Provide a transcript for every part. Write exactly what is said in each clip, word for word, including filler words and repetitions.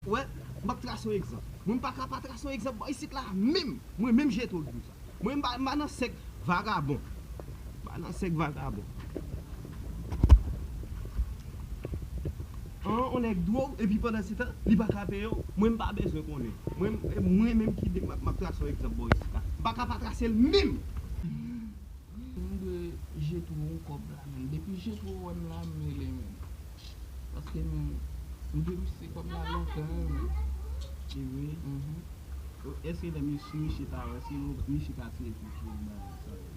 Wè, m ap trase yon egzanp. Mwen m pa ka pa trase yon egzanp bò isit la menm. Mwen menm Jetwo ki di sa. Mwen m pa, m pa nan sèk vagabon. M pa nan sèk vagabon. An, on nèg dwe w, epi pandan se tan, li pa ka peye w. Mwen m pa bezwen konnen. Mwen, mwen menm ki de, m ap, m ap trase yon egzanp bò isit la. M pa ka pa trase l menm. M dwe Jetwo yon kòb la, menn. Depi Jetwo wè m la, m rele, menn. Paske, menn, m dwe misye kòb la lontan, wi, menn. E vre? Mhm. Èske lè misye, misye ta wè, èske misye ta tire kou sou ou, bagay sa yo?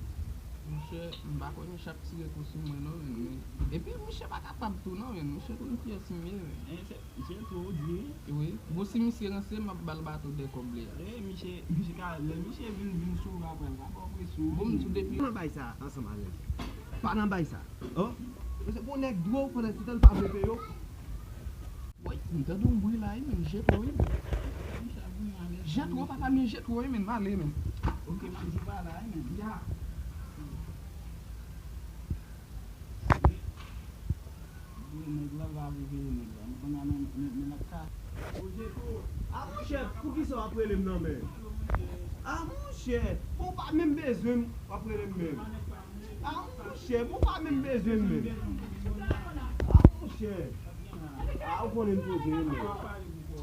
Monchè, m pa kwè misye ap tire kou sou mwen, non, menn, men. Epi, misye pa kapab tou, non, menn. Misye konn kiyès m ye, menn. Jetwo di. Wi. Bon, si misye ranse, m ap ba l bato de kòb li a. E, misye, misye ka, lè misye vin, vin sou ou apre, l ka ba w presyon. Bon, m di w depi. Pa nan bay sa ansanm avè m. Pa nan bay sa. Oh. Paske pou nèg dwe w pandan se tan l pa vle peye w. Woy, m tande yon bri la, wi, menn, Jetwo, wi. Misye ap vin ale. Jetwo, papa, men Jetwo, wi, menn, m ale, menn. Ok, m ap di pa la, wi, menn. Ya. Nèg la va reveye nèg la. Nou konn nan men, men, men l ap ka. A monchè, poukisa w ap rele m nan men? A monchè, bon, w pa menm bezwen m, w ap rele m men. A monchè, bon, w pa menm bezwen m men. A monchè, a ou konnen m poze wi men.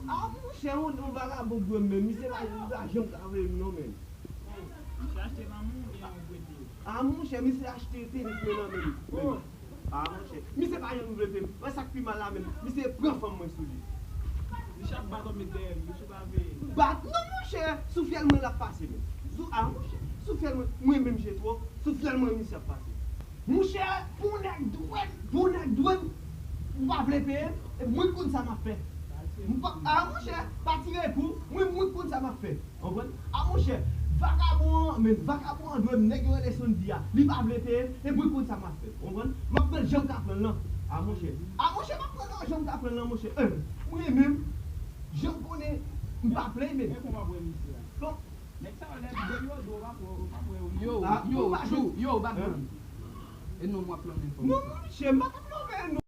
A monchè, yon, yon vagabon dwe m men, misye pa, pa janm ka rele m non men. Misye achte lanmou oubyen ou prete? A monchè, misye achte tenis mwen nan men li. A monchè, misye pa janm vle peye m. Wè sa k pi mal la menm, misye pran fanm mwen sou li. Misye ap bat w met dèyè l, misye pa veye. Bat? Non monchè, sou fyèl mwen l ap pase menm. Sou, a monchè, sou fyèl mwen, mwen menm Jetwo, sou fyèl mwen misye ap pase. Monchè, pou nèg dwe m, pou nèg dwe m, ou pa vle peye m, e mwen k konn sa m ap fè. M pa, a monchè, pa tire kou, mwen, mwen k konn sa m ap fè. Konprann? A monchè, vagabon an, men vagabon an dwe m, nèg yo rele Sondy a, li pa vle peye m, e mwen k konn sa m ap fè. Konprann? M ap pran l jan m ka pran l lan. A monchè, a monchè, m ap pran l jan m ka pran l lan, monchè. Eh, mwen menm, jan m konnen, m pa plenyen men. Bon. Nèg sa yo lè, lè yo dwe w, w ap wè, w ap wè yo. Yo, yo, yo, Batman. E non, m ap lanmen fò. Non, monchè, m pa t ap lanmen, non.